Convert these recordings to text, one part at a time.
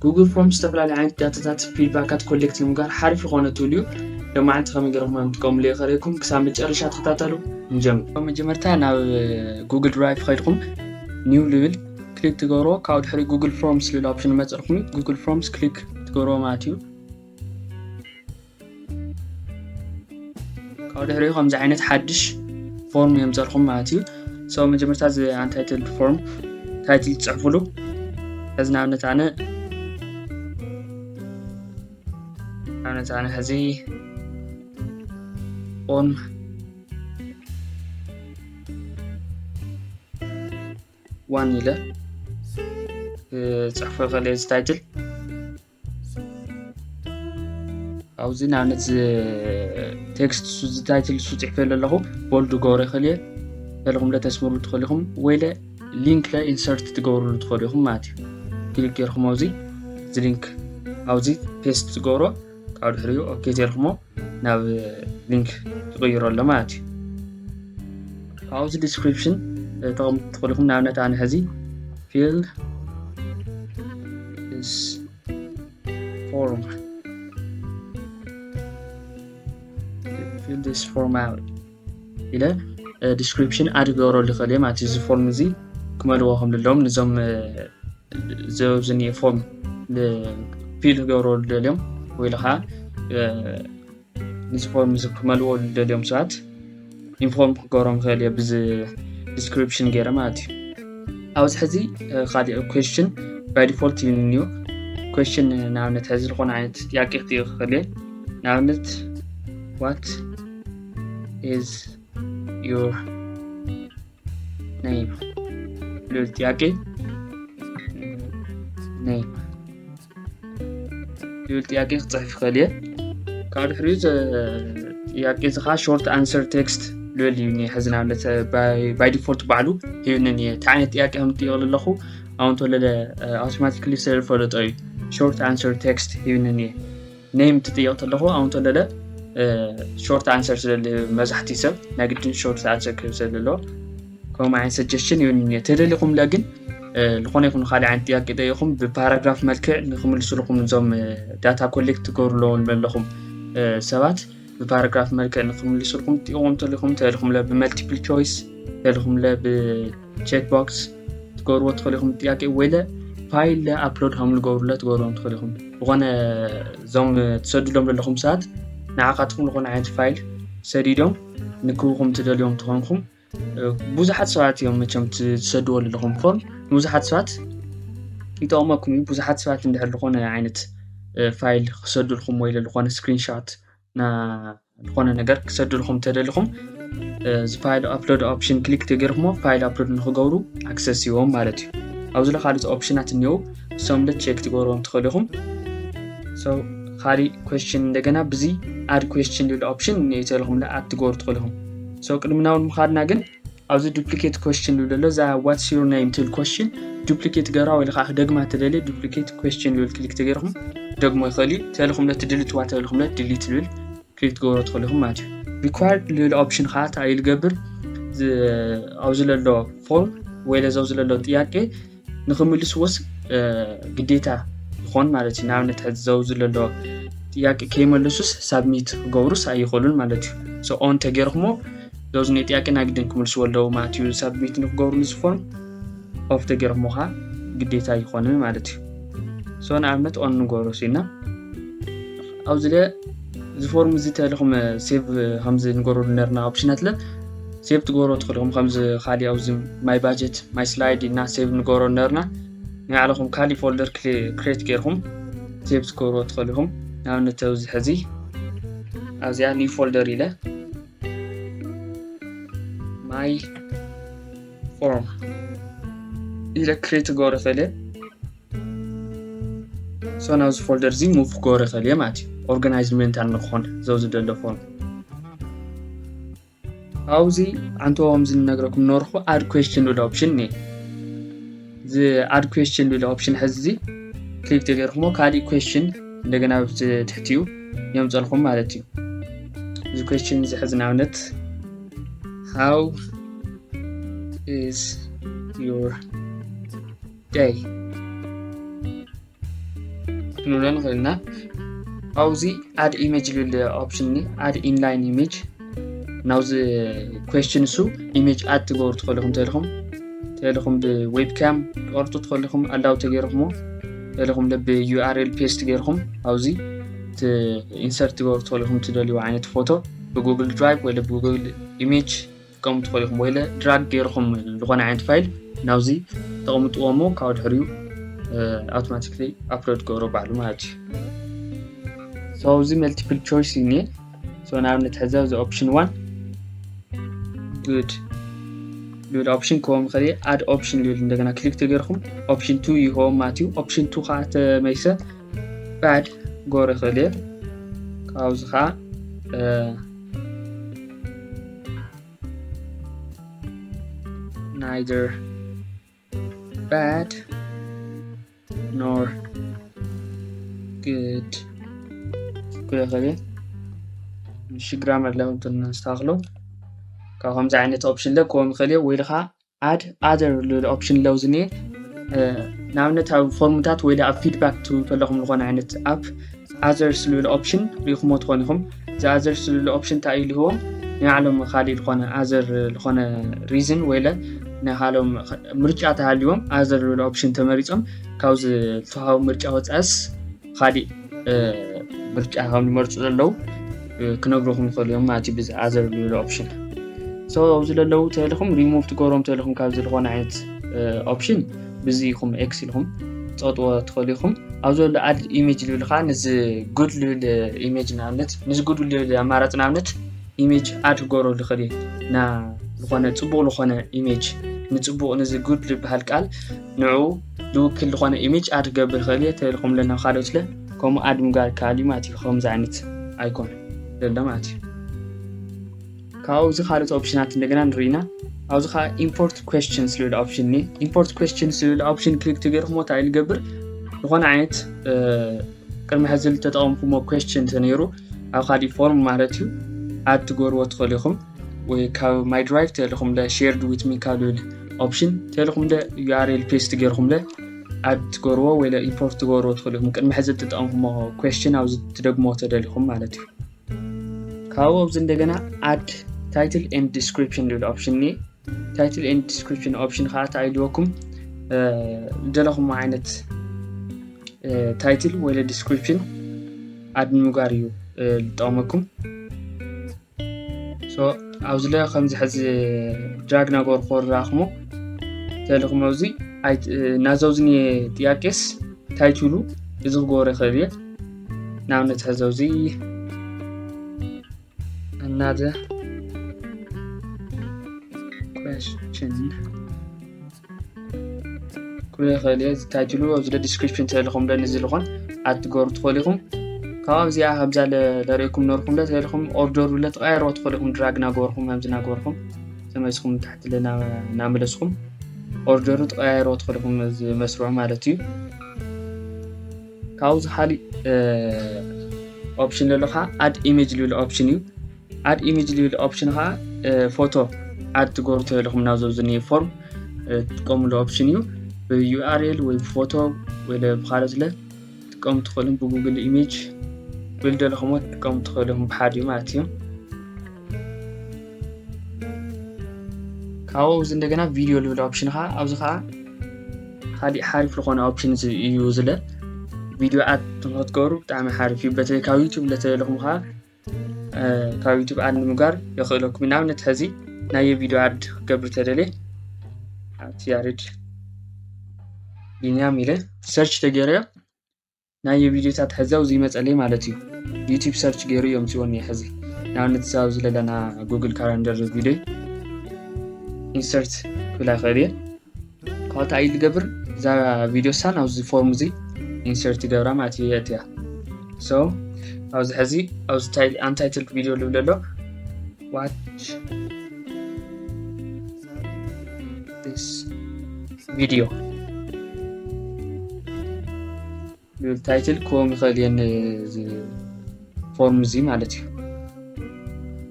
ጉግል ፎርም ዝተፈላለዩ ዓይነት ዳታታት ፊድባካት ኮሌክት ንምግባር ሓሪፍ ዝኾነ ቱል እዩ። ሎማዓንቲ ከመይ ገይርኩም ምጥቆምሉ የኸረይኩም። ክሳብ መጨረሻ ተኸታተሉ። ንጀምር። መጀመርታ ናብ ጉግል ድራይቭ ከይድኩም ኒው ልብል ክሊክ ትገብሮ። ካብኡ ድሕሪ ጉግል ፎርምስ ልብል ኦፕሽን መፅርኩም ጉግል ፎርምስ ክሊክ ትገብሮ ማለት እዩ። ካብ ድሕሪኡ ከምዚ ዓይነት ሓድሽ ፎርም የምፀልኩም ማለት እዩ። So መጀመርታ እዚ ኣንታይትልድ ፎርም ታይትል ትፅሕፉሉ። እዚ ንኣብነት ኣነ ንኣብነት ኣነ ሕዚ ፎርም ዋን ኢለ ፅሕፎ ይኽእል እዚ ታይትል። ኣብዚ ንኣብነት ቴክስት እዚ ታይትል እሱ ፅሕፈ ዘለኹ ቦልድ ክገብሮ ይኽእል እየ። ተልኹም ለ ተስምሩ ትኽእል ኢኹም ወይለ ሊንክ ለ ኢንሰርት ትገብርሉ ትኽእል ኢኹም ማለት እዩ። ክሊክ ገይርኩም ኣብዚ እዚ ሊንክ ኣብዚ ፔስት ትገብሮ ካብ ድሕሪኡ ኦኬ ተልኩሞ ናብ ሊንክ ትቕይሮ ኣሎ ማለት እዩ። ኣብዚ ዲስክሪፕሽን ተቐምጡ ትኽእል ኢኹም። ንኣብነት ኣነ ሕዚ ፊል ፎርም ፊል ፎርም ኢለ ዲስክሪፕሽን ኣድ ክገብረሉ ይኽእል እየ ማለት እዩ። እዚ ፎርም እዚ ክመልዎ ከም ዘለዎም ንዞም ዘብዝኒ ፎርም ፊል ክገብረሉ ደልዮም ወይ ከዓ ንዚ ፎርም እዚ ክመልዎ ደልዮም ሰባት ኢንፎርም ክገብሮም ይኽእል እየ ብዚ ዲስክሪፕሽን ገይረ ማለት እዩ። ኣብዚ ሕዚ ካልእ ኩዌስችን ባይ ዲፎልት እዩ ንዮ። ኩዌስችን ንኣብነት ሕዚ ዝኾነ ዓይነት ጥያቄ ክጥይቕ ይኽእል እየ። ንኣብነት what is your name ልብል ጥያቄ name ልብል ጥያቄ ክፅሕፍ ይኽእል እየ። ካብ ድሕሪኡ ጥያቄ እዚ ከዓ ሾርት ኣንሰር ቴክስት ልብል እዩ እኒሀ። ሕዚ ንኣብነት ባይ ዲፎልት ባዕሉ ሂብኒ እኒሀ። እንታይ ዓይነት ጥያቄ ከም እጥይቕ ዘለኹ ኣብኡ እንተለለ ኣውቶማቲክሊ ስለ ዝፈለጦ እዩ። ሾርት ኣንሰር ቴክስት ሂብኒ እኒሀ። ኔም ትጥይቕ ተለኹ ኣብኡ እንተለለ ሾርት ኣንሰር ስለ መብዛሕትኡ ሰብ ናይ ግድን ሾርት ኣንሰር ክህብ ስለ ዘለዎ ከምኡ ዓይነት ሰጀስሽን ይብኒ እኒሀ። ተደሊኹም ለ ግን ዝኾነ ይኹን ካልእ ዓይነት ጥያቄ ጠይኹም ብፓራግራፍ መልክዕ ንክምልሱልኩም እዞም ዳታ ኮሌክት ትገብሩ ኣለኹም ሰባት ብፓራግራፍ መልክዕ ንክምልሱልኩም ትጥይቑም ተሊኹም ተልኹም ለ ብመልቲፕል ቾይስ ተልኹም ለ ብቼክ ቦክስ ትገብርዎ ትኽእሉ ኢኹም ጥያቄ ወይለ ፋይል ለ ኣፕሎድ ከም ንገብሩለ ትገብርዎም ትኽእሉ ኢኹም። ዝኾነ እዞም ትሰድሎም ዘለኹም ሰባት ንዓኻትኩም ዝኾነ ዓይነት ፋይል ሰዲዶም ንክህቡኹም ትደልዮም ትኾንኩም ብዙሓት ሰባት እዮም መቸም ትሰድዎ ዘለኹም ፎርም ንብዙሓት ሰባት ይጠቕመኩም እዩ። ብዙሓት ሰባት እንድሕር ዝኾነ ዓይነት ፋይል ክሰዱልኩም ወይ ዝኾነ ስክሪንሻት ዝኾነ ነገር ክሰዱልኩም ተደልኹም እዚ ፋይል ኣፕሎድ ኦፕሽን ክሊክ ተገይርኩሞ ፋይል ኣፕሎድ ንክገብሩ ኣክሰስ ይዎም ማለት እዩ። ኣብዚ ለካልት ኦፕሽናት እኒው ሰምለት ቼክ ትገብርዎም ትኽእል ኢኹም። ካሊእ ኩዌስችን እንደገና ብዚ ኣድ ኩዌስችን ልብል ኦፕሽን እኒተልኹም ኣድ ትገብሩ ትኽእል ኢኹም። ቅድሚ ናውን ምኻድና ግን ኣብዚ ዱፕሊኬት ኮስችን ልብል ኣሎ እዛ ዋትስ ዩር ኔም ትብል ኮስችን ዱፕሊኬት ገራ ወይ ከዓ ክደግማ ተደልየ ዱፕሊኬት ኮስችን ልብል ክሊክ ተገይርኩም ደግሞ ይኽእል እዩ። ተልኹም ለ ትድልትዋ ተልኹም ለ ድሊት ልብል ክሊክ ትገብሮ ትኽእል ኢኹም ማለት እዩ። ሪኳርድ ልብል ኦፕሽን ከዓ እንታይ እዩ ዝገብር ኣብዚ ለሎ ፎርም ወይ ለዘው ዝለሎ ጥያቄ ንክምልስዎስ ግዴታ ይኾን ማለት እዩ። ንኣብነት ሕዚ ዘው ዝለሎ ጥያቄ ከይመልሱስ ሳብሚት ክገብሩስ ኣይኽእሉን ማለት እዩ። ኦን ተገይርኩሞ ዘውዝኒ ጥያቄ ናይ ግድን ክምልስዎ ኣለዉ ማለት እዩ። ሳብሚት ንክገብሩ ንዝፎን ኦፍ ተገይርኩሞ ከዓ ግዴታ ይኾንን ማለት እዩ። ንኣብነት ኦን ንገብሮ ሲና ኣብዚ ዝፎርም እዚ ተልኹም ሴቭ ከምዚ ንገረሉ ነርና ኦፕሽናት ለ ሴቭ ትገብሮ ትኽእልኹም ከምዚ ካሊእ ኣብዚ ማይ ባጀት ማይ ስላይድ እና ሴቭ ንገሮ ነርና ናይ ባዕልኹም ካሊእ ፎልደር ክሬት ገይርኩም ሴቭ ትገብሮ ትኽእልኹም። ንኣብነት ኣብዚ ሕዚ ኣብዚኣ ኒው ፎልደር ኢለ ማይ ፎርም ኢለ ክሬት ትገብሮ ይኽእል ሶ ናብዚ ፎልደር እዚ ሙቭ ክገብሮ ይኽእል እየ ማለት እዩ። ኦርጋናይዝ ሜንታል ንክኾን ዘው ዝደሎ ፎርም ኣብዚ ዓንቶ ከምዚ ንነግረኩም ነበርኩ ኣድ ኩዌስችን ልብል ኦፕሽን እኒአ እዚ ኣድ ኩዌስችን ልብል ኦፕሽን ሕዚ እዚ ክሊክ ተገይርኩሞ ካሊእ ኩዌስችን እንደገና ትሕቲኡ የምፀልኩም ማለት እዩ። እዚ ኩዌስችን እዚ ሕዚ ንኣብነት how is your day ንብሎ ንኽእል ኢና። ኣብዚ add image ዝብል option ኒ add inline image ናብዚ question እሱ image add ትገብሩ ትኽእሉ ኢኹም። ተልኹም ተልኹም ብ webcam ትቆርጡ ትኽእሉ ኢኹም ኣላው ተገይርኹሞ። ተልኹም ብ URL paste ገይርኹም ኣብዚ insert ትገብሩ ትኽእሉ ኢኹም ትደልዩ ዓይነት ፎቶ ብ Google Drive ወይ ብ Google image ትጥቀሙ ትኽእሉ ኢኹም። ወይለ drag ገይርኹም ዝኾነ ዓይነት ፋይል ናብዚ ተቐምጥዎ እሞ ካብ ድሕሪኡ automatically upload ገብሮ ባዕሉ ማለት እዩ። So እዚ multiple choice እዩ እኒኤ። So ንኣብነት ሕዚ ኣብዚ option one good ልብል option ክህቦም ይኽእል እየ። Add option ልብል እንደገና click ተገይርኩም option two ይህቦም ማለት እዩ። Option two ከዓ ተመይሰ bad ክገብሮ ይኽእል እየ። ካብዚ ከዓ neither bad nor good ክብል ይኽእል እየ። እሺ grammar ለ ነስተኻኽሎ። ካብ ከምዚ ዓይነት option ለ ክህቦም ይኽእል እየ። ወይ ከዓ add other ዝብል option ለው ዝኒኤ ንኣብነት ኣብ ፎርምታት ወይ ኣብ feedback ትብሉ ከለኹም ዝኾነ ዓይነት app others ዝብል option ሪኹሞ ትኾኑ ኢኹም። እዚ others ዝብል option እንታይ እዩ ልህቦም? ናይ ባዕሎም ካልእ ዝኾነ other ዝኾነ reason ወይለ ናይ ካልኦም ምርጫ ተሃልዎም other ዝብል option ተመሪጾም ካብዚ ዝተዋሃቡ ምርጫ ወፃእስ ካልእ ምርጫ ከም ዝመርፁ ዘለዉ ክነግሩኹም ይኽእሉ እዮም ማለት እዩ። ብዚ other ዝብል option so ኣብዚ ዘለዉ ተልኹም remove ትገብሮም ተልኹም ካብዚ ዝኾነ ዓይነት option ብዚ ኢኹም X ኢልኹም ፀጥዎ ትኽእሉ ኢኹም። ኣብ ዘሎ add image ዝብል ከዓ ነዚ good ዝብል image ንኣብነት ነዚ good ዝብል ኣማራፂ ንኣብነት image add ክገብሮ ዝኽእል እየ ና ዝኾነ ፅቡቕ ዝኾነ image ንፅቡቕ ነዚ good ዝበሃል ቃል ንዑ ዝውክል ዝኾነ image add ክገብር ይኽእል እየ ተልኹም ለና ካልኦት ለ ከምኡ add ምግባር ይከኣል እዩ ማለት እዩ። ከምዚ ዓይነት icon ዘሎ ማለት እዩ። ካብኡ እዚ ካልኦት option ኣት እንደገና ንርኢ ኢና። ኣብዚ ከዓ import questions ዝብል option እኒኤ። Import questions ዝብል option click ተገይርኩሞ እንታይ እዩ ዝገብር? ዝኾነ ዓይነት ቅድሚ ሕዚ ዝተጠቐምኩሞ question ተነይሩ ኣብ ካሊእ form ማለት እዩ add ትገብርዎ ትኽእሉ ኢኹም። ወይ ካብ my drive ተልኹም ለ shared with me ካብ ዝብል option ተልኹም ለ URL paste ገይርኹም ለ add ትገብርዎ ወይ ለ import ትገብርዎ ትኽእሉ ኢኹም። ቅድሚ ሕዚ እተጠቐምኩሞ question ኣብዚ ትደግሞ ተደሊኹም ማለት እዩ። ካብኡ ኣብዚ እንደገና add title and description ዝብል option እኒኤ። Title and description option ከዓ እንታይ ኢልወኩም ዝደለኹም ዓይነት title ወይ ለ description add ንምግባር እዩ ዝጠቕመኩም። So ኣብዚ ለ ከምዚ ሕዚ drag ናገርኩ ዝረኣኹሞ ተልኹም ኣብዚ ናዘውዝኒ ጥያቄስ title ኡ እዚ ክገብሮ ይኽእል እየ። ንኣብነት ሕዚ ኣብዚ another question ክብል ይኽእል እየ። እዚ title ኡ ኣብዚ ለ description ተልኹም ለ ንዚ ዝኾን add ትገብሩ ትኽእሉ ኢኹም። ካብ ኣብዚኣ ከምዛ ለርእየኩም ነርኩም ለ ተልኹም order ለ ተቐያይሮ ትኽእሉ ኢኹም። Drag ናገበርኩም ከምዚ ናገበርኩም ተመልስኩም ታሕቲ ለ ናመለስኩም order ኡ ተቐያይሮ ትኽእሉ ኢኹም እዚ መስርዑ ማለት እዩ። ካብዚ ካሊእ option ዘሎ ከዓ add image ዝብል option እዩ። Add image ዝብል option ከዓ ፎቶ add ትገብሩ ተለኹም ናብ ዘብዝኒ form ትጥቀምሉ option እዩ። ብ URL ወይ ብፎቶ ወይ ብካልኦት ለ ትጥቀሙ ትኽእሉም ብ Google image ወይ ደለኹሞ ትጥቀሙ ትኽእሉም ብሓደ እዩ ማለት እዩ። ካብኡ እዚ እንደገና video ዝብል option ከዓ ኣብዚ ከዓ ካሊእ ሓሪፍ ዝኾነ option እዩ ዝለ video add ንክትገብሩ ብጣዕሚ ሓሪፍ እዩ። በተለይ ካብ YouTube ለተለኹም ከዓ ካብ YouTube add ንምግባር የኽእለኩም። ንኣብነት ሕዚ ናይ video add ክገብር ተደልየ ኣብቲ ያሬድ ቢንያም ኢለ search ተገይረዮ ናይ ቪዲዮታት ሕዚ ኣብዚ ይመፀለይ ማለት እዩ። YouTube search ገይሩ እዮም ፅወኒ ሕዚ ንኣብነት ኣብዚ ለለና Google calendar video insert ክብላ ይኽእል እየ። ካብኡ እንታይ እዩ ዝገብር እዛ ቪዲዮ ሳ ናብዚ form እዚ insert ይገብራ ማለት እዩ። የእትያ so ኣብዚ ሕዚ ኣብዚ untitled video ዝብል ኣሎ watch this video ዝብል title ክህቦም ይኽእል እየ እዚ form እዚ ማለት እዩ።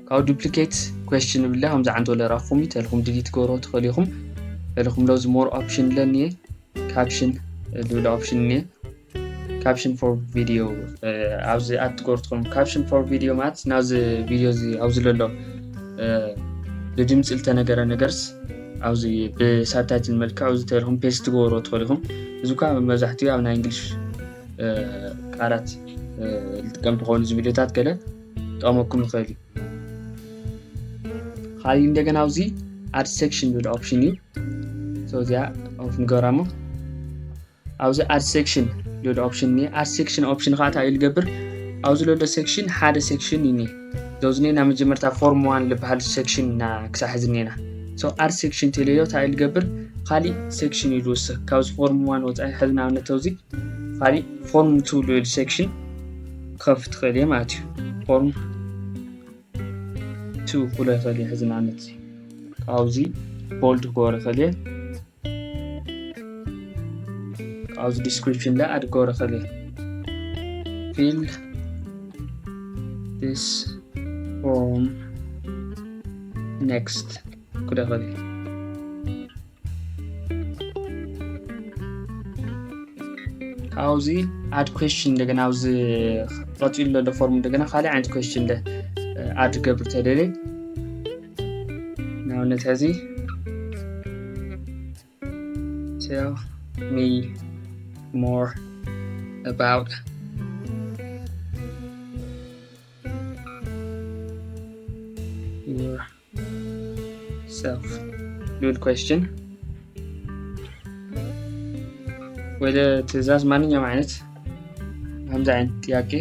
ካብ duplicate question ዝብል ከምዚ ዓንቶ ለራኹም ተልኹም delete ገሮ ትኽእሉ ኢኹም። ተልኹም ሎዚ more option ለኒ caption ዝብል option እኒኤ። Caption for video ኣብዚ ኣትገብሩ ትኾኑ። Caption for video ማለት ናብዚ ቪድዮ እዚ ኣብዚ ዘሎ ብድምፂ ዝተነገረ ነገርስ ኣብዚ ብሳብታይትል መልክዕ ኣብዚ ተልኹም ፔስት ትገብሩ ትኽእሉ ኢኹም። እዚ ኳ መብዛሕትኡ ኣብ ናይ እንግሊሽ ቃላት ዝጥቀም ትኾኑ እዚ ቪድዮታት ገለ ጠመኩም ይኽእል እዩ። ካልእ እንደገና ኣብዚ ኣድ ሴክሽን ዝብል ኦፕሽን እዩ። እዚኣ ኦፍ ንገራ እሞ ኣብዚ ኣድ ሴክሽን ዝብል ኦፕሽን እኒ ኣድ ሴክሽን ኦፕሽን ከዓ እንታይ እዩ ዝገብር? ኣብዚ ዘሎ ሴክሽን ሓደ ሴክሽን እዩ። ዘውዝኔና መጀመርታ ፎርም ዋን ዝበሃል ሴክሽን እና ክሳሕ ዝኔና ኣድ ሴክሽን ተለዮ እንታይ እዩ ዝገብር? ካሊእ ሴክሽን እዩ ዝወስኽ ካብዚ ፎርም ዋን ወፃኢ። ሕዚ ንኣብነት ኣብዚ ካሊእ ፎርም ቱ ዝብል ሴክሽን ክኸፍት ትኽእል እየ ማለት እዩ። ፎርም ቱ ክብሎ ይኽእል እየ። ሕዚ ንኣብነት ኣብዚ ቦልድ ክገብሮ ይኽእል እየ። ኣብዚ ዲስክሪፕሽን ለ ኣድ ክገብሮ ይኽእል እየ። Fill this form next ክብሎ ይኽእል እየ። ካብዚ ኣድ ኩዌስችን እንደገና ኣብዚ ቀፂሉ ዘሎ ፎርም እንደገና ካልእ ዓይነት ኩዌስችን ለ ኣድ ገብር ተደልየ ንኣብነት ሕዚ tell me more about your self ዝብል ኩዌስችን ወይ ትእዛዝ ማንኛውም ዓይነት ከምዚ ዓይነት ጥያቄ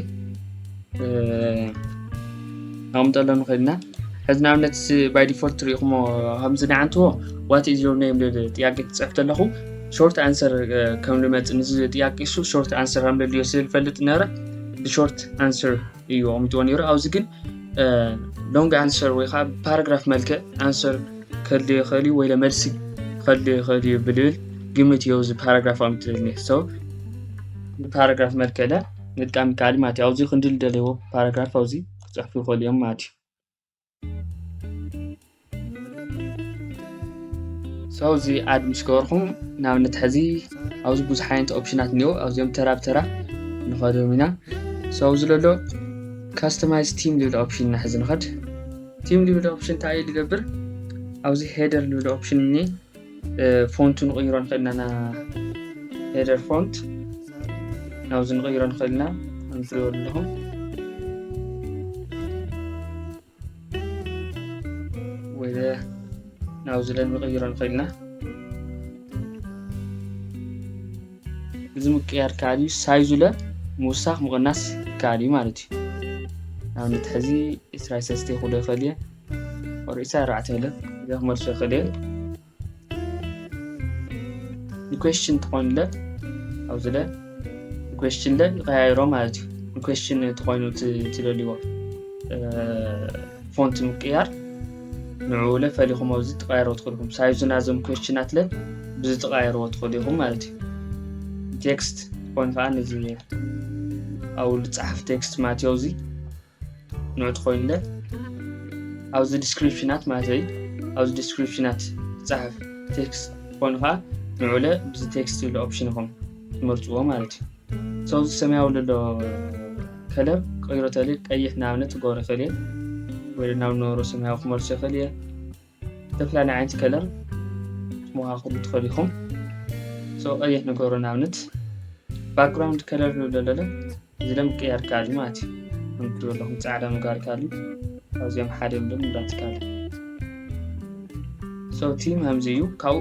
ኣምጠሎ ንኽእልና። ሕዚ ንኣብነት ባይ ዲፎልት ትሪኢኹሞ ከምዚ ንዓንትዎ what is your name ዝብል ጥያቄ ክፅሕፍ ተለኹ ሾርት ኣንሰር ከም ዝመፅእ ንዚ ጥያቄ እሱ ሾርት ኣንሰር ከም ዘድልዮ ስለ ዝፈልጥ ነበረ ብሾርት ኣንሰር እዩ ኣቕሚጥዎ ነይሩ። ኣብዚ ግን ሎንግ ኣንሰር ወይ ከዓ ብፓራግራፍ መልክዕ ኣንሰር ከድልዮ ይኽእል እዩ ወይ መልሲ ከድልዮ ይኽእል እዩ ብልብል ግምት እዩ እዚ ፓራግራፍ ኣምጥልኒ። So ብፓራግራፍ መልክዕ ለ ምጥቃም ይከኣል ማለት እዩ። ኣብዚ ክንዲ ዝደለይዎ ፓራግራፍ ኣብዚ ክፅሕፉ ይኽእሉ እዮም ማለት እዩ። So እዚ ኣድ ምስ ገበርኩም ንኣብነት ሕዚ ኣብዚ ብዙሕ ዓይነት ኦፕሽናት እኒኦ ኣብዚኦም ተራ ብተራ ንኸዶም ኢና። So ኣብዚ ዘሎ ካስተማይዝ ቲም ዝብል ኦፕሽን ኢና ሕዚ ንኸድ። ቲም ዝብል ኦፕሽን እንታይ እዩ ዝገብር? ኣብዚ ሄደር ዝብል ኦፕሽን እኒ ፎንቱ ንቕይሮ ንኽእል ኢና። ና ሄደር ፎንት ናብዚ ንቕይሮ ንኽእል ኢና። እንትሪኦ ኣለኹም ወይ ናብዚ ለ ንቕይሮ ንኽእል ኢና። እዚ ምቅያር ከኣል እዩ። ሳይዙ ለ ምውሳኽ ምቕናስ ከኣል እዩ ማለት እዩ። ንኣብነት ሕዚ ዕስራ ሰለስተ ክብሎ ይኽእል እየ። ወር ዕስራ ኣርባዕተ ለ እዚኣ ክመልሶ ይኽእል እየ። ንኩዌስችን ተኾይኑ ለ ኣብዚ ለ ንኩዌስችን ለ ይቀያይሮ ማለት እዩ። ንኩዌስችን ተኾይኑ ትደልይዎ ፎንት ምቅያር ንዕኡ ለ ፈሊኹም ኣብዚ ትቀያይርዎ ትኽእሉ ኢኹም። ሳይዙ ናዞም ኩዌስችናት ለ ብዚ ትቀያይርዎ ትኽእሉ ኢኹም ማለት እዩ። ቴክስት ኮይኑ ከዓ ነዚ ኣብኡ ዝፀሓፍ ቴክስት ማለት እዩ። ኣብዚ ንዑ ትኾይኑ ለ ኣብዚ ዲስክሪፕሽናት ማለት እዩ። ኣብዚ ዲስክሪፕሽናት ዝፀሓፍ ቴክስት ኮይኑ ከዓ ንዑ ለ ብዚ ቴክስት ዝብል ኦፕሽን ኢኹም ትመርፅዎ ማለት እዩ። So እዚ ሰማያዊ ዘሎ ከለር ቀይሮ ተልየ ቀይሕ ንኣብነት ክገብሮ ይኽእል እየ ወይ ናብ ነበሮ ሰማያዊ ክመልሶ ይኽእል እየ። ዝተፈላለዩ ዓይነት ከለር ትመኻኽሩ ትኽእሉ ኢኹም። So ቀይሕ ንገብሮ ንኣብነት ባክግራውንድ ከለር ዝብል ዘሎ እዚ ለ ምቅያር ከኣል ማለት እዩ። ከምትሪኦ ኣለኹም ፃዕዳ ምግባር ከኣል ኣብዚኦም ሓደ እዮም ዶ ምምራፅ ከኣል። So ቲም ከምዚ እዩ። ካብኡ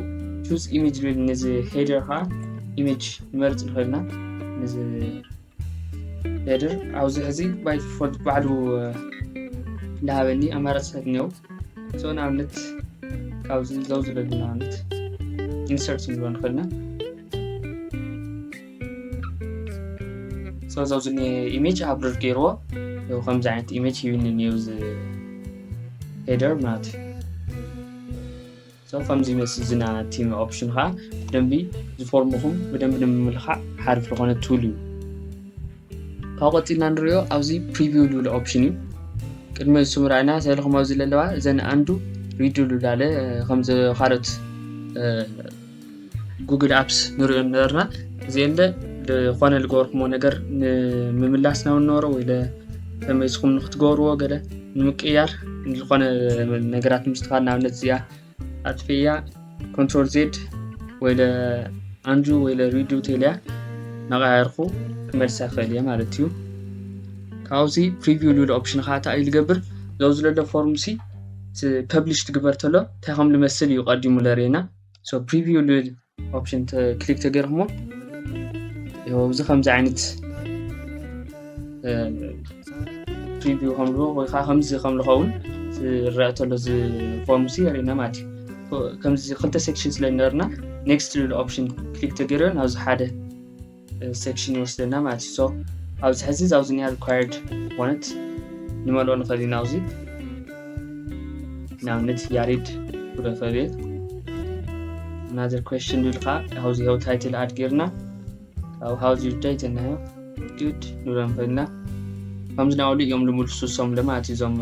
ቹዝ ኢሜጅ ዝብል ነዚ ሄደር ከዓ ኢሜጅ ንመርፅ ንኽእልና ነዚ ሄደር ኣብዚ ሕዚ ባይ ዲፎልት ባዕሉ ዝሃበኒ ኣማራፅታት እኒአው። So ንኣብነት ካብዚ ዘው ዝበሉ ንኣብነት ኢንሰርት ንብሎ ንኽእልና So ዘውዚ ኢሜጅ ኣብሎድ ገይርዎ ከምዚ ዓይነት ኢሜጅ ሂብኒ እኒኦ እዚ ሄደር ማለት እዩ። So ከምዚ ይመስል ዝና ቲም ኦፕሽን ከዓ ብደንቢ ዝፎርምኹም ብደንቢ ንምምልኻዕ ሓሪፍ ዝኾነ ቱል እዩ። ካብ ቀፂልና ንሪኦ ኣብዚ ፕሪቪው ዝብል ኦፕሽን እዩ። ቅድሚ ስሙ ርኣይና ተልኹም ኣብዚ ዘለዋ እዘን ኣንዱ ሪዱ ዝብል ኣለ ከምዚ ካልኦት ጉግል ኣፕስ ንሪኦ ነበርና። እዚአን ለ ዝኾነ ዝገበርኩሞ ነገር ንምምላስ ናብ ነበሮ ወይ ከመይ ንስኹም ንክትገብርዎ ገለ ንምቅያር ዝኾነ ነገራት ምስትኻል ንኣብነት እዚኣ ኣጥፍያ control z ወይ undo ወይ redo ተልያ ናቀያየርኩ ክመልሳ ይኽእል እየ ማለት እዩ። ካብዚ preview ዝብል option ከዓ እንታይ እዩ ዝገብር? ዘው ዝለሎ form ሲ publish ትግበር ተሎ እንታይ ከም ዝመስል እዩ ቀዲሙ ለርእየና። So preview ዝብል option click ተገርኩሞ እዚ ከምዚ ዓይነት preview ከም ዝኸውን ወይ ከዓ ከምዚ ከም ዝኸውን ዝረአ ተሎ እዚ form ሲ የርእየና ማለት እዩ። ከምዚ ክልተ section ስለ ዝነበርና next ዝብል option click ተገይሩ ናብዚ ሓደ section ይወስደና ማለት እዩ። So ኣብዚ ሕዚ ኣብዚ ኒያ required ዝኾነት ንመልኦ ንኽእል ኢና ኣብዚ ንኣብነት ያሬድ ክረኸብ እየ። Another question ዝብል ከዓ ኣብዚ ው title add ጌርና ካብ how's your day ተናዮ good ንብሎም ኽእልና ከምዚ ናብሉ እዮም ልምልሱ ሶም ለማለት እዞም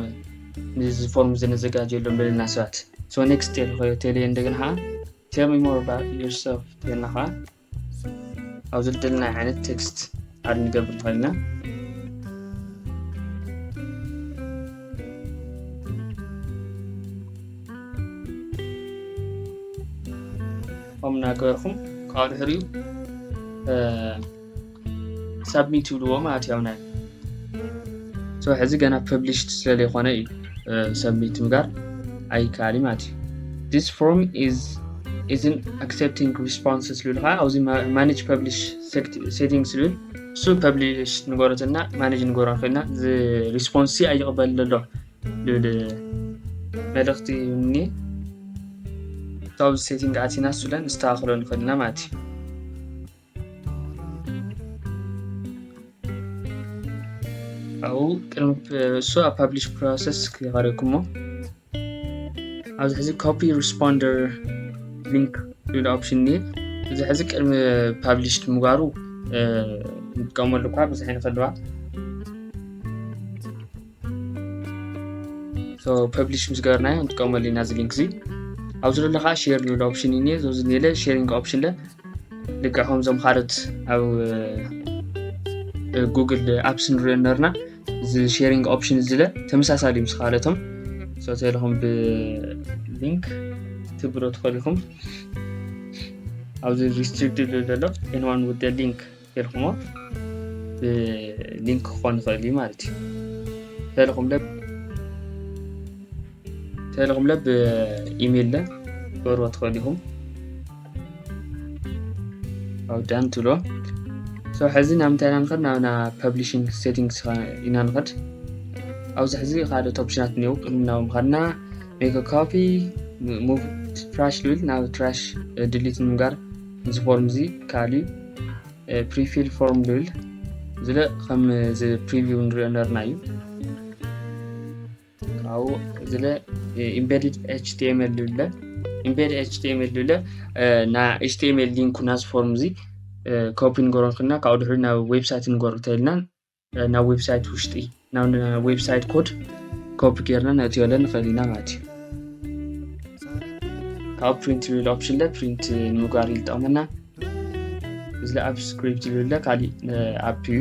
ንዚ form ዘነዘጋጀሎም ለለና ሰባት። So next ተልኸዮ ተለየ እንደገና ከዓ tell me more about yourself ተልና ከዓ ኣብዚ ዝደለናዮ ዓይነት text add ንገብር ንኽእል ኢና። ከምኡ እናገበርኩም ካብኡ ድሕሪኡ submit ይብልዎ ማለት እዩ። ናይ ሕዚ ገና published ስለ ዘይኮነ እዩ submit ምግባር ኣይከኣል ማለት እዩ። This form is isn't accepting responses ዝብል ከዓ ኣብዚ manage publish settings ዝብል እሱ publish ንገረትና manage ንገሮ ንኽእልና response ኣይቕበል ዘሎ ዝብል መልእኽቲ እኒ ካብዚ setting ኣቲና እሱለን ንስተኻኽሎ ንኽእልና ማለት እዩ። ኣብኡ ቅድሚ እሱ ኣብ publish process ክቐርብኩሞ ኣብዚ ሕዚ copy responder link ዝብል option እየ። እዚ ሕዚ ቅድሚ publish ምግባሩ ንጥቀመሉ እኳ ብዙሕ ይንፈልዋ publish ምስ ገበርናዮ ንጥቀመሉ ኢና እዚ link እዚ። ኣብዚ ዘሎ ከዓ share ዝብል option እዩ እኒአ። እዚ ለ sharing option ለ ልክዕ ከምዞም ካልኦት ኣብ Google apps ንሪኦ ነርና እዚ sharing option እዚ ለ ተመሳሳሊ ምስ ካልኦቶም so ተለኹም ብ link ትብሎ ትኽእልኹም ኣብዚ restrict ዝብል ዘሎ anyone with the link ኢልኩሞ ብ link ክኾን ይኽእል እዩ ማለት እዩ። ተለኹም ለ ተለኹም ለ ብ email ለ ክበርዎ ትኽእል ኢኹም። ኣብ done ትብሎ። So ሕዚ ናብ ምንታይ ኢና ንኸድ? ናብ ና publishing settings ኢና ንኸድ። ኣብዚ ሕዚ ካልኦት option ኣት እኒአው። ቅድሚ ናብ ምኻድና make a copy move trash ዝብል ናብ trash delete ንምጋር እዚ form እዚ ካልዩ pre-fill form ዝብል ዝለ ከም እዚ preview ንሪኦ ነርና እዩ። ካብኡ ዝለ embedded html ዝብለ embedded html ዝብለ ና html link ናዚ form እዚ copy ንገሮ ንክልና ካብኡ ድሕሪ ናብ website ንገሮ ተልና ናብ website ውሽጢ ናብ website code copy ጌርና ነእትዮለ ንኽእል ኢና ማለት እዩ። ካብ print ዝብል option ለ print ንምግባር ይጠቕመና። እዚ ኣብ script ዝብል ለ ካሊእ app እዩ።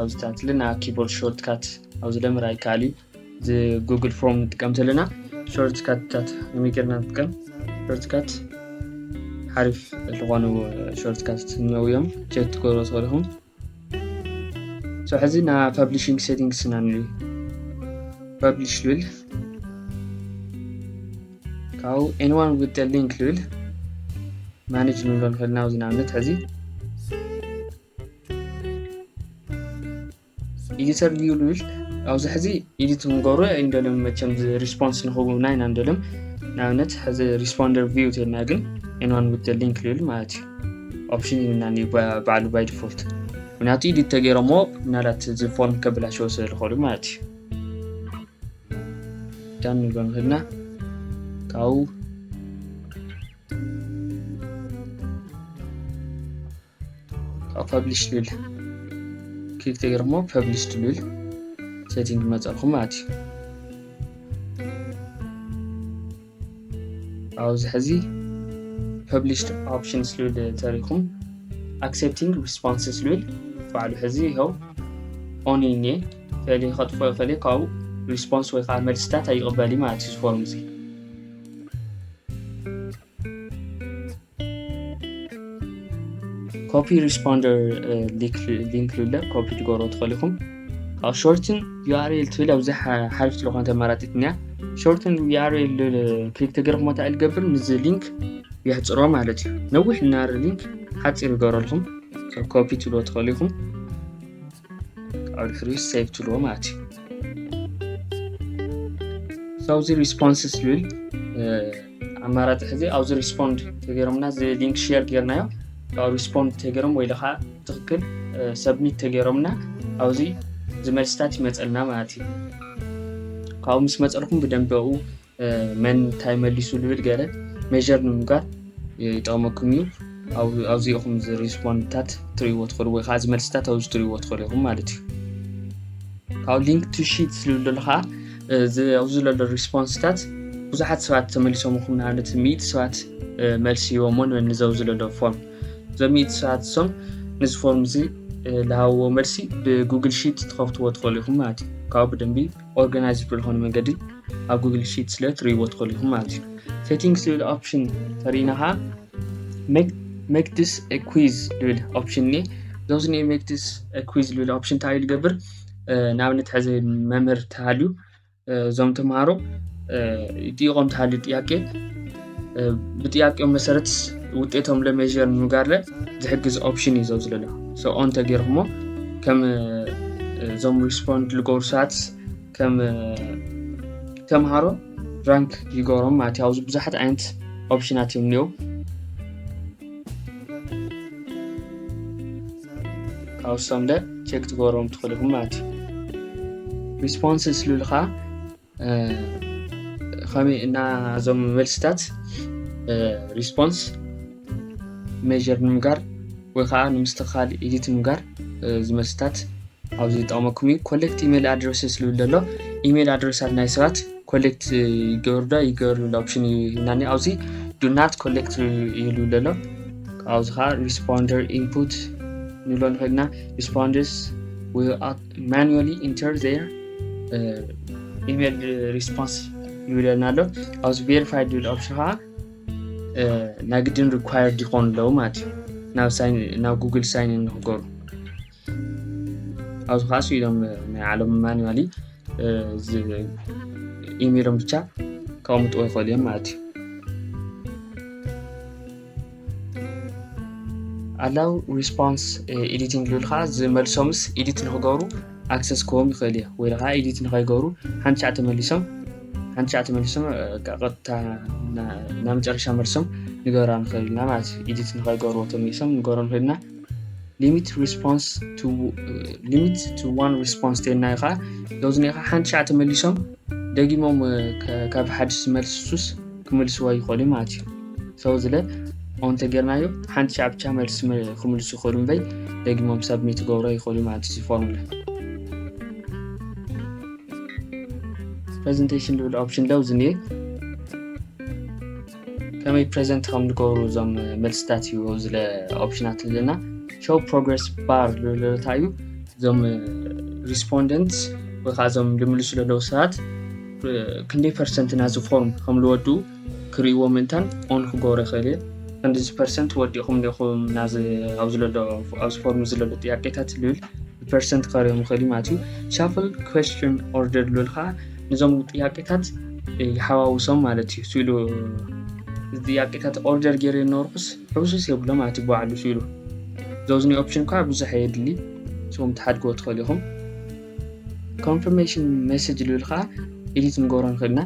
ኣብዚታት ለ ና keyboard shortcut ኣብዚ ለ ምርኣይ ይከኣል እዩ። እዚ Google Chrome ንጥቀም ዘለና shortcut ታት ከመይ ጌርና ንጥቀም shortcut ሓሪፍ ዝኾኑ shortcut እኒአው እዮም። check ትገብሮ ትኽእልኹም። So ሕዚ ና publishing settings ና ንርኢ። publish ዝብል ካብኡ anyone with the link ዝብል manage ንብሎ ንኽእል ኢና። ኣብዚ ንኣብነት ሕዚ editor view ዝብል ኣብዚ ሕዚ edit ክንገብሮ ኣይንደልዮም። መቸም response ንኽቡና ኢና ንደልዮም። ንኣብነት ሕዚ responder view ተልና ግን anyone with the link ዝብል ማለት እዩ። option ይብልና ባዕሉ by default ምክንያቱ edit ተገይሮሞ ምናልባት እዚ form ከብላሸዎ ስለ ዝኽእሉ ማለት እዩ። done ንብሎ ንኽእልና ካብኡ ካብ publish ዝብል click ተገይሮሞ publish ዝብል setting ይመፀልኩም ማለት እዩ። ኣብዚ ሕዚ published options ዝብል ተሪኹም accepting responses ዝብል ባዕሉ ሕዚ ይኸው on እየ። ፈሊ ከጥፎ ፈሊ ካብኡ response ወይ ከዓ መልስታት ኣይቕበል ማለት እዩ እዚ ፎርም እዚ። ኮፒ ሪስፖንደር ሊንክ ልለ ኮፒ ትገብሮ ትኽእሉ ኢኹም። ካብ ሾርትን ዩ ኣር ኤል ትብል ኣብዚ ሓሪፍ ትልኾነ ተመራጢት እኒያ። ሾርትን ዩ ኣር ኤል ክሊክ ተገርኩሞ እንታይ ልገብር ንዚ ሊንክ የሕፅሮ ማለት እዩ። ነዊሕ እናረ ሊንክ ሓፂር ይገብረልኩም። ኮፒ ትብሎ ትኽእሉ ኢኹም። ካብ ድሕሪ ሴቭ ትብሎ ማለት እዩ። ኣብዚ ሪስፖንስስ ዝብል ኣማራፂ ሕዚ ኣብዚ ሪስፖንድ ተገይሮምና እዚ ሊንክ ሼር ጌርናዮ ካብ ሪስፖንድ ተገይሮም ወይ ከዓ ትኽክል ሰብሚት ተገይሮምና ኣብዚ ዝመልስታት ይመፀልና ማለት እዩ። ካብኡ ምስ መፀልኩም ብደንበኡ መን እንታይ መሊሱ ዝብል ገለ ሜር ንምግባር ይጠቕመኩም እዩ። ኣብዚኹም ሪስፖንድታት ትርእይዎ ትኽእሉ ወይ ከዓ ዝመልስታት ኣብዚ ትርእይዎ ትኽእሉ ኢኹም ማለት እዩ። ካብ ሊንክ ቱ ሺት ዝብል ዘሎ ከዓ ኣብዚ ዘሎ ሪስፖንስታት ብዙሓት ሰባት ተመሊሶም ኹም ንኣብነት ሚእቲ ሰባት መልሲ ሂቦሞ ንበል ንዘው ዝለሎ ፎርም እዞም ሚእቲ ሰባት እሶም ነዚ ፎርም እዚ ዝሃብዎ መልሲ ብጉግል ሺት ትኸፍትዎ ትኽእሉ ኢኹም ማለት እዩ። ካብኡ ብደንቢ ኦርጋናይዝ ብዝኾነ መንገዲ ኣብ ጉግል ሺት ስለ ትርእይዎ ትኽእሉ ኢኹም ማለት እዩ። ሴቲንግስ ዝብል ኦፕሽን ተርእይና ከዓ make this a quiz ዝብል ኦፕሽን እኒ ዘውዝ ኒ make this a quiz ዝብል ኦፕሽን እንታይ እዩ ዝገብር? ንኣብነት ሕዚ መምህር ተሃልዩ እዞም ተምሃሮ ይጥይቖም ተሃልዩ ጥያቄ ብጥያቄኦም መሰረት ውጤቶም ለሜር ንምጋር ዝሕግዝ ኦፕሽን እዩ ዘውዝ ዘሎ። ኦን ተገይርኩሞ ከም እዞም ሪስፖንድ ዝገብሩ ሰባት ከም ተምሃሮ ራንክ ይገብሮም ማለት እዩ። ኣብዚ ብዙሓት ዓይነት ኦፕሽናት እዮም እኒኦ። ካብ ሰምደ ቼክ ትገብሮም ትኽእሉ ኢኹም ማለት እዩ። ሪስፖንስ ስልልካ ከመይ እና እዞም መልስታት ሪስፖንስ ሜር ንምጋር ወይ ከዓ ንምስትኻል ኤዲት ንምጋር ዝመልስታት ኣብዚ ዝጠቕመኩም እዩ። ኮሌክት ኢሜል ኣድረስስ ዝብል ዘሎ ኢሜል ኣድረሳት ናይ ሰባት ኮሌክት ይገብር ዶ ይገብር ዝብል ኦፕሽን እዩ ሂብናኒ። ኣብዚ ዱ ናት ኮሌክት ይብል ዘሎ። ኣብዚ ከዓ ሪስፖንደር ኢንፑት ንብሎ ንኽእልና ሪስፖንደርስ ማኑዋሊ ኢንተር ዜር ኢሜል ሪስፖንስ ይብለና ኣሎ። ኣብዚ ቬሪፋይድ ዝብል ኦፕሽን ከዓ ናይ ግድን ሪኳየርድ ይኾኑ ኣለዉ ማለት እዩ ናብ ጉግል ሳይን ንክገሩ ኣብዚ ከዓ ስኢሎም ናይ ዓለም ማኑዋሊ ኢሜሎም ብቻ ከቐምጥዎ ይኽእሉ እዮም ማለት እዩ። ኣላው ሪስፖንስ ኤዲቲንግ ዝብል ከዓ ዝመልሶምስ ኤዲት ንክገብሩ ኣክሰስ ክህቦም ይኽእል እዩ ወይ ከዓ ኤዲት ንኸይገብሩ ሓንቲ ሻዕ ተመሊሶም ሓንቲ ሻዕ ተመሊሶም ቀጥታ ናብ መጨረሻ መልሶም ንገብራ ንኽእል ኢና ማለት እዩ። ኤዲት ንኸይገብርዎ ተመሊሶም ንገብሮ ንኽእል ኢና። limit response to limit to one response ተልና ከዓ ዘውዝኒ ከዓ ሓንቲ ሻዕ ተመሊሶም ደጊሞም ካብ ሓድሽ ዝመልስሱስ ክምልስዋ ይኽእሉ ማለት እዩ። ሰው ዝለ ኦን ተገርናዮ ሓንቲ ሻዕ ብቻ መልሲ ክምልሱ ይኽእሉ እምበይ ደጊሞም ሰብ ሜት ገብሮ ይኽእሉ ማለት እዩ። ፎርሙላ ፕሬዘንቴሽን ዝብል ኦፕሽን ለው ዝኒኤ ከመይ ፕሬዘንት ከም ዝገብሩ እዞም መልስታት እዩ ዝለ ኦፕሽናት ዘለና። ሾው ፕሮግረስ ባር ዝብለታ እዩ። እዞም ሪስፖንደንት ወይ ከዓ እዞም ዝምልሱ ዘለዉ ሰባት ክንደይ ፐርሰንት ናዚ ፎርም ከም ዝወድኡ ክርእይዎ ምእንታን ኦን ክገብሮ ይኽእል እየ። ክንዲዚ ፐርሰንት ወዲእኹም ዲኹም ናዚ ኣብዚ ፎርም እዚ ዘሎ ጥያቄታት ዝብል ብፐርሰንት ከርእዮም ይኽእል እዩ ማለት እዩ። ሻፍል ኩዌስችን ኦርደር ዝብል ከዓ ነዞም ጥያቄታት ይሓዋውሶም ማለት እዩ። ስኢሉ ጥያቄታት ኦርደር ገይረ ነበርኩስ ሕውስስ የብሎ ማለት እዩ። ባዕሉ ስኢሉ ዘውዝኒ ኦፕሽን ከዓ ብዙሕ የድሊ ስም ትሓድግዎ ትኽእል ኢኹም። ኮንፈርሜሽን ሜሴጅ ዝብል ከዓ ኤዲት ንገብሮ ንኽእልና።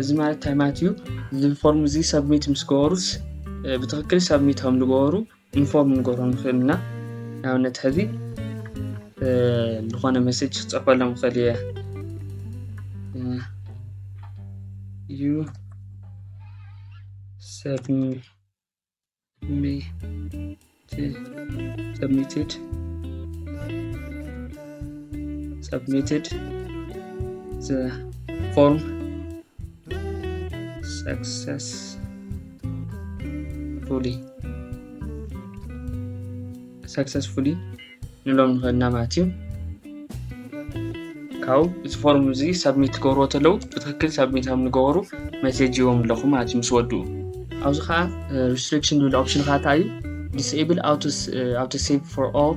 እዚ ማለት እንታይ ማለት እዩ? እዚ ፎርም እዚ ሰብሚት ምስ ገበሩስ ብትኽክል ሰብሚት ከም ዝገበሩ ኢንፎርም ንገብሮ ንኽእል ኢና። ንኣብነት ሕዚ ዝኾነ ሜሴጅ ክፅሕፈሎም ክኽእል እየ። ዩ ሰብሚትድ submitted submitted the form successfully successfully ንሎም ንኽእልና ማለት እዩ። ካብኡ እዚ ፎርም እዚ ሳብሚት ትገብርዎ ተለዉ ብትክክል ሳብሚት ኣብ ንገበሩ መሴጅ ይዎም ኣለኹ ማለት እዩ ምስ ወድኡ። ኣብዚ ከዓ restriction ዝብል ኦፕሽን ከዓ እንታይ እዩ? Disable auto save for all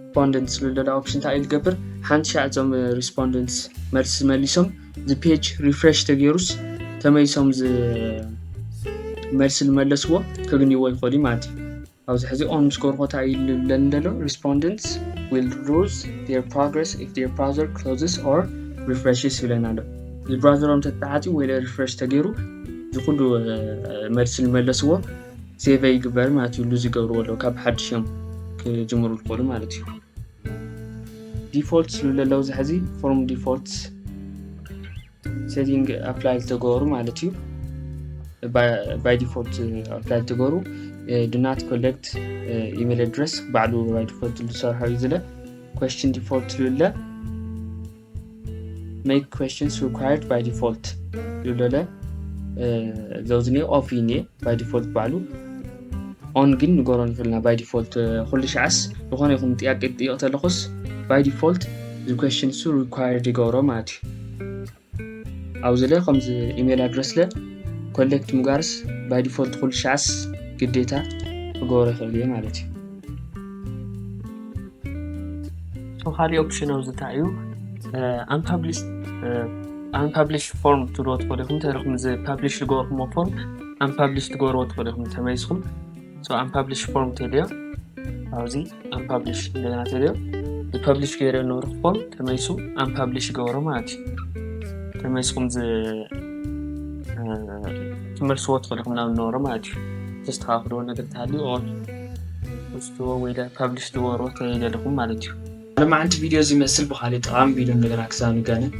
respondents ዝብል ዘሎ ኦፕሽን እንታይ እዩ ዝገብር? ሓንቲ ሻዕ እዞም ሪስፖንደንትስ መልሲ መሊሶም እዚ ፔጅ ሪፍሬሽ ተገይሩስ ተመሊሶም እዚ መልሲ ዝመለስዎ ከግንይዎ ይኽእሉ ማለት እዩ። ኣብዚ ሕዚ ኦን ምስ ገርኮ እንታይ እዩ ዝብለኒ ዘሎ? Respondents will lose their progress if their browser closes or refreshes ይብለና ኣሎ። እዚ ብራውዘሮም ተተዓፂ ወይ ሪፍሬሽ ተገይሩ እዚ ኩሉ መልሲ ዝመለስዎ ሴቭ ይግበር ማለት እዩ። ሉዝ ይገብርዎ ኣለዉ ካብ ሓድሽ እዮም ክጅምሩ ዝኽእሉ ማለት እዩ። ዲፎልት ዝብሉ ኣለዉ እዚ ሕዚ ፎርም ዲፎልት ሴቲንግ ኣፕላይ ዝተገበሩ ማለት እዩ። ባይ ዲፎልት ኣፕላይ ዝተገበሩ do not collect email address ባዕሉ ባይ ዲፎልት ዝሰርሖ እዩ ዝለ question default ዝብለ make questions required by default ዝብለለ ዘውዝኒ ኦፍ እዩ ባይ ዲፎልት ባዕሉ ኦን ግን ንገሮ ንኽእልና ባይ ዲፎልት ኩሉ ሸዓስ ዝኾነ ይኹን ጥያቄ ጥይቕ ተለኹስ ባይ ዲፎልት እዚ question ሱ required ይገብሮ ማለት እዩ። ኣብዚ ለ ከምዚ ኢሜል ኣድረስ ለ ኮሌክት ምጋርስ ባይ ዲፎልት ኩሉ ሸዓስ ግዴታ ክገብሮ ይኽእል እየ ማለት እዩ። ሶ ካልእ ኦፕሽን ኣብዚ እንታይ እዩ? ኣንፓብሊሽ ፎርም ትብልዎ ትኽእሉ ኢኹም። እንተ ዚ ፓብሊሽ ዝገበርኩሞ ፎርም ኣንፓብሊሽ ትገብርዎ ትኽእሉ ኢኹም ተመሊስኩም። ሶ ኣንፓብሊሽ ፎርም ተልዮ ኣብዚ ኣንፓብሊሽ እንደገና ተልዮ ፓብሊሽ ገይረ ንብርክ ፎርም ተመሊሱ ኣንፓብሊሽ ይገብሮ ማለት እዩ። ተመሊስኩም ትመልስዎ ትኽእሉ ኢኹም ናብ ነበሮ ማለት እዩ። ተስተኻኽልዎ ነገር ተሃልዩ ኦር ወስድዎ ወይ ፓብሊሽ ትገብርዎ ተደለኹም ማለት እዩ። ሎማዓንቲ ቪድዮ እዚ መስል ብካሊእ ጠቓሚ ቪድዮ እንደገና ክሳብ ንገናኝ።